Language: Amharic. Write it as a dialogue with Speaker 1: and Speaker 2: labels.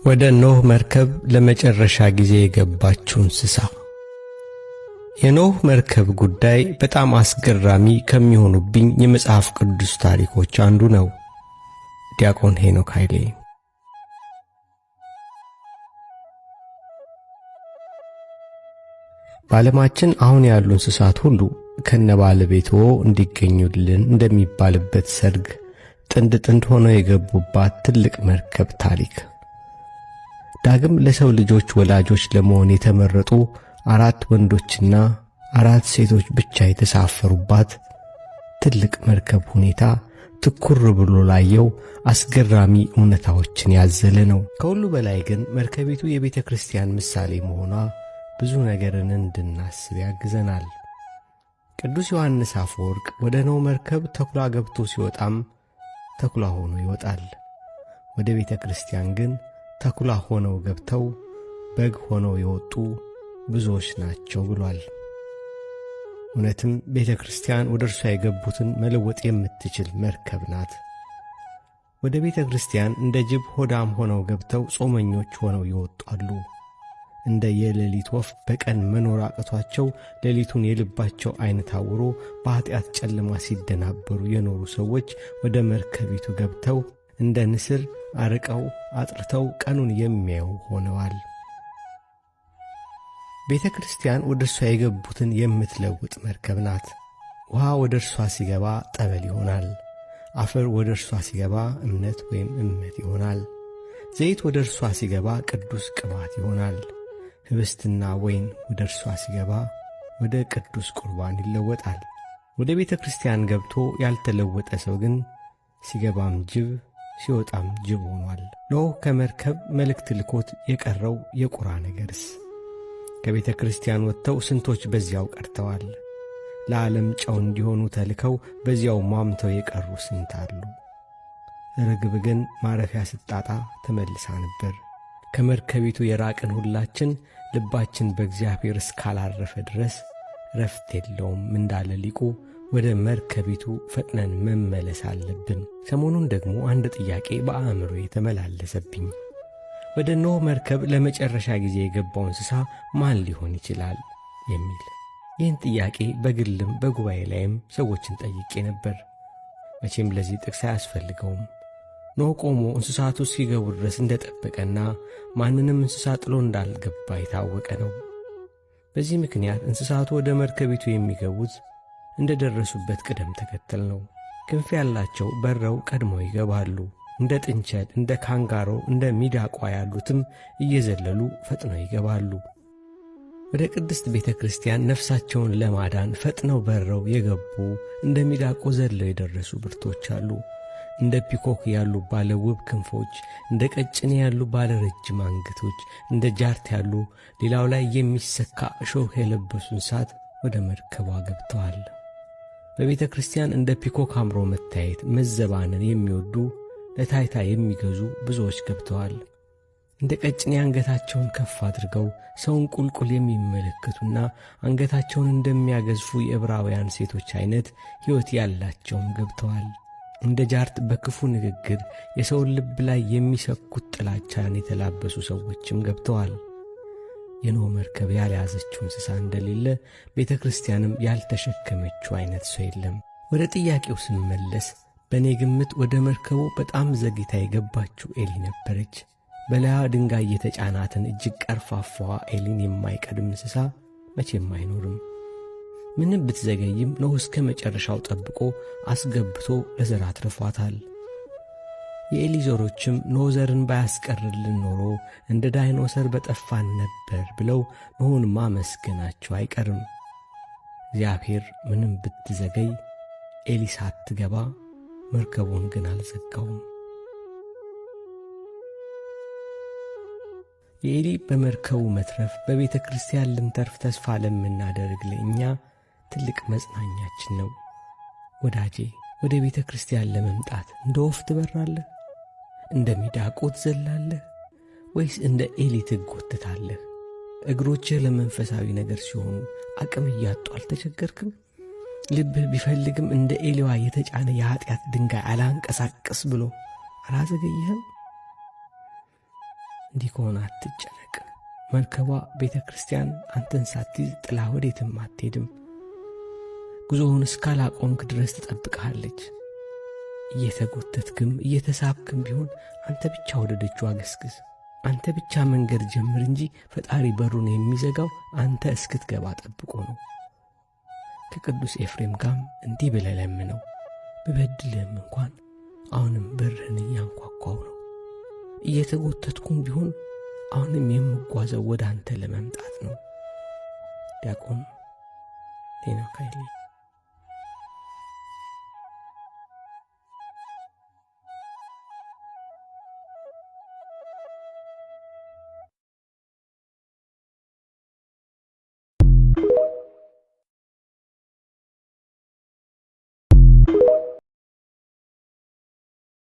Speaker 1: ወደ ኖህ መርከብ ለመጨረሻ ጊዜ የገባችው እንስሳ። የኖህ መርከብ ጉዳይ በጣም አስገራሚ ከሚሆኑብኝ የመጽሐፍ ቅዱስ ታሪኮች አንዱ ነው። ዲያቆን ሄኖክ ኃይሌ። በዓለማችን አሁን ያሉ እንስሳት ሁሉ ከነባለቤትዎ እንዲገኙልን እንደሚባልበት ሰርግ ጥንድ ጥንድ ሆነው የገቡባት ትልቅ መርከብ ታሪክ። ዳግም ለሰው ልጆች ወላጆች ለመሆን የተመረጡ 4 ወንዶችና 4 ሴቶች ብቻ የተሳፈሩባት ትልቅ መርከብ ሁኔታ ትኩር ብሎ ላየው አስገራሚ እውነታዎችን ያዘለ ነው። ከሁሉ በላይ ግን መርከቢቱ የቤተ ክርስቲያን ምሳሌ መሆኗ ብዙ ነገርን እንድናስብ ያግዘናል። ቅዱስ ዮሐንስ አፈወርቅ ወደ ኖህ መርከብ ተኩላ ገብቶ ሲወጣም ተኩላ ሆኖ ይወጣል። ወደ ቤተ ክርስቲያን ግን ተኩላ ሆነው ገብተው በግ ሆነው የወጡ ብዙዎች ናቸው ብሏል። እውነትም ቤተ ክርስቲያን ወደ እርሷ የገቡትን መለወጥ የምትችል መርከብ ናት። ወደ ቤተ ክርስቲያን እንደ ጅብ ሆዳም ሆነው ገብተው ጾመኞች ሆነው ይወጣሉ። እንደ የሌሊት ወፍ በቀን መኖር አቅቷቸው ሌሊቱን የልባቸው ዓይን ታውሮ በኃጢአት ጨለማ ሲደናበሩ የኖሩ ሰዎች ወደ መርከቢቱ ገብተው እንደ ንስር አርቀው አጥርተው ቀኑን የሚያዩ ሆነዋል። ቤተ ክርስቲያን ወደ እርሷ የገቡትን የምትለውጥ መርከብ ናት። ውሃ ወደ እርሷ ሲገባ ጠበል ይሆናል። አፈር ወደ እርሷ ሲገባ እምነት ወይም እመት ይሆናል። ዘይት ወደ እርሷ ሲገባ ቅዱስ ቅባት ይሆናል። ህብስትና ወይን ወደ እርሷ ሲገባ ወደ ቅዱስ ቁርባን ይለወጣል። ወደ ቤተ ክርስቲያን ገብቶ ያልተለወጠ ሰው ግን ሲገባም ጅብ ሲወጣም ጅብ ሆኗል። ኖህ ከመርከብ መልእክት ልኮት የቀረው የቁራ ነገርስ? ከቤተ ክርስቲያን ወጥተው ስንቶች በዚያው ቀርተዋል። ለዓለም ጨው እንዲሆኑ ተልከው በዚያው ሟምተው የቀሩ ስንት አሉ። ርግብ ግን ማረፊያ ስታጣ ተመልሳ ነበር። ከመርከቢቱ የራቅን ሁላችን ልባችን በእግዚአብሔር እስካላረፈ ድረስ ረፍት የለውም እንዳለ ሊቁ ወደ መርከቢቱ ፈጥነን መመለስ አለብን። ሰሞኑን ደግሞ አንድ ጥያቄ በአእምሮዬ ተመላለሰብኝ። ወደ ኖህ መርከብ ለመጨረሻ ጊዜ የገባው እንስሳ ማን ሊሆን ይችላል የሚል። ይህን ጥያቄ በግልም በጉባኤ ላይም ሰዎችን ጠይቄ ነበር። መቼም ለዚህ ጥቅስ አያስፈልገውም። ኖህ ቆሞ እንስሳቱ እስኪገቡ ድረስ እንደጠበቀና ማንንም እንስሳ ጥሎ እንዳልገባ የታወቀ ነው። በዚህ ምክንያት እንስሳቱ ወደ መርከቢቱ የሚገቡት እንደደረሱበት ቅደም ተከተል ነው። ክንፍ ያላቸው በረው ቀድመው ይገባሉ። እንደ ጥንቸል፣ እንደ ካንጋሮ፣ እንደ ሚዳቋ ያሉትም እየዘለሉ ፈጥነው ይገባሉ። ወደ ቅድስት ቤተ ክርስቲያን ነፍሳቸውን ለማዳን ፈጥነው በረው የገቡ እንደ ሚዳቆ ዘለው የደረሱ ብርቶች አሉ። እንደ peacock ያሉ ባለ ውብ ክንፎች፣ እንደ ቀጭኔ ያሉ ባለ ረጅም አንገቶች፣ እንደ ጃርት ያሉ ሌላው ላይ የሚሰካ እሾህ የለበሱ እንስሳት ወደ መርከቧ ገብተዋል። በቤተ ክርስቲያን እንደ peacock አምሮ መታየት መዘባነን የሚወዱ ለታይታ የሚገዙ ብዙዎች ገብተዋል። እንደ ቀጭኔ አንገታቸውን ከፍ አድርገው ሰውን ቁልቁል የሚመለከቱና አንገታቸውን እንደሚያገዝፉ የዕብራውያን ሴቶች አይነት ሕይወት ያላቸውም ገብተዋል። እንደ ጃርት በክፉ ንግግር የሰውን ልብ ላይ የሚሰኩት ጥላቻን የተላበሱ ሰዎችም ገብተዋል። የኖህ መርከብ ያልያዘችው እንስሳ እንደሌለ ቤተ ክርስቲያንም ያልተሸከመችው አይነት ሰው የለም። ወደ ጥያቄው ስመለስ በእኔ ግምት ወደ መርከቡ በጣም ዘግይታ የገባችው ኤሊ ነበረች። በላይዋ ድንጋይ የተጫናትን እጅግ ቀርፋፋዋ ኤሊን የማይቀድም እንስሳ መቼም አይኖርም። ምንም ብትዘገይም ኖህ እስከ መጨረሻው ጠብቆ አስገብቶ ለዘር አትርፏታል። የኤሊ ዘሮችም ኖህ ዘርን ባያስቀርልን ኖሮ እንደ ዳይኖሰር በጠፋን ነበር ብለው ኖህን ማመስገናቸው አይቀርም። እግዚአብሔር ምንም ብትዘገይ ኤሊ ሳትገባ መርከቡን ግን አልዘጋውም። የኤሊ በመርከቡ መትረፍ በቤተ ክርስቲያን ልንተርፍ ተስፋ ለምናደርግ ለእኛ ትልቅ መጽናኛችን ነው። ወዳጄ ወደ ቤተ ክርስቲያን ለመምጣት እንደ ወፍ ትበራለህ? እንደ ሚዳቆ ትዘላለህ? ወይስ እንደ ኤሊ ትጎትታለህ? እግሮችህ ለመንፈሳዊ ነገር ሲሆኑ አቅም እያጡ አልተቸገርክም? ልብህ ቢፈልግም እንደ ኤሊዋ የተጫነ የኃጢአት ድንጋይ አላንቀሳቅስ ብሎ አላዘገየህም? እንዲህ ከሆነ አትጨነቅ። መርከቧ ቤተ ክርስቲያን አንተን ሳትይዝ ጥላ ወዴትም አትሄድም። ጉዞውን እስካላቆምክ ድረስ ትጠብቅሃለች። እየተጎተትክም እየተሳብክም ቢሆን አንተ ብቻ ወደ ደጇ ገስግስ። አንተ ብቻ መንገድ ጀምር እንጂ ፈጣሪ በሩን የሚዘጋው አንተ እስክትገባ ጠብቆ ነው። ከቅዱስ ኤፍሬም ጋርም እንዲህ ብለህ ለምነው፣ ብበድልህም እንኳን አሁንም በርህን እያንኳኳው ነው። እየተጎተትኩም ቢሆን አሁንም የምጓዘው ወደ አንተ ለመምጣት ነው። ዲያቆን ሄኖክ ኃይሌ።